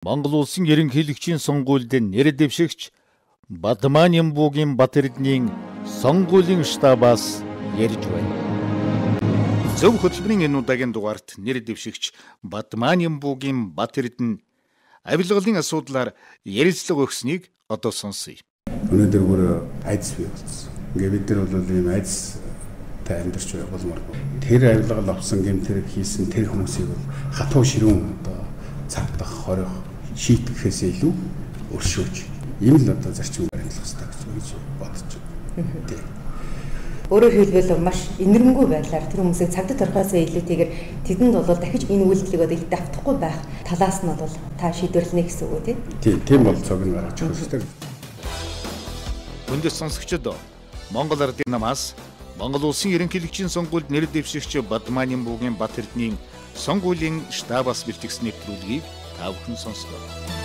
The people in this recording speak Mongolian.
Монгол Улсын ерөнхийлөгчийн сонгуульд нэр дэвшигч Бадмаанямбуугийн Бат-Эрдэнийн сонгуулийн штабаас ярьж байна. Зөв хөтөлбөрийн энэ удаагийн дугаарт нэр дэвшигч Бадмаанямбуугийн Бат-Эрдэнэ авилгалын асуудлаар ярилцлага өгснийг одоо сонсъё. Өнөөдөр бүр айдас бий болсон. Ингээ бид нар бол ийм айдастай амьдарч болмооргүй. Тэр авилгал авсан гэмт хэрэг хийсэн тэр хүмүүсийг бол хатуу ширүүн одоо цавдах, хорих, шийтгэхээс илүү өршөөж ийм л одоо зарчим баримтлах хэрэгтэй гэж бодож байна. Тийм. Өөрөөр хэлбэл маш инэрэнгүй байдлаар тэр хүмүүсийг цагдад орхиосоо илүүтэйгээр тэдэнд бол дахиж энэ үйлдэлийг одоо давтахгүй байх талаас нь бол та шийдвэрлэнэ гэсэн үг үү? Тийм, тийм болцоог нь гаргаж өгөх хэрэгтэй. Хүндэт сонсогчид, Монгол Ардын намаас Монгол Улсын ерөнхийлөгчийн сонгуульд нэр дэвшигч Бадмаанямбуугийн Бат-Эрдэнийн сонгуулийн штабаас бэлтгэсэн нэвтрүүлгийг та бүхэн сонслоо.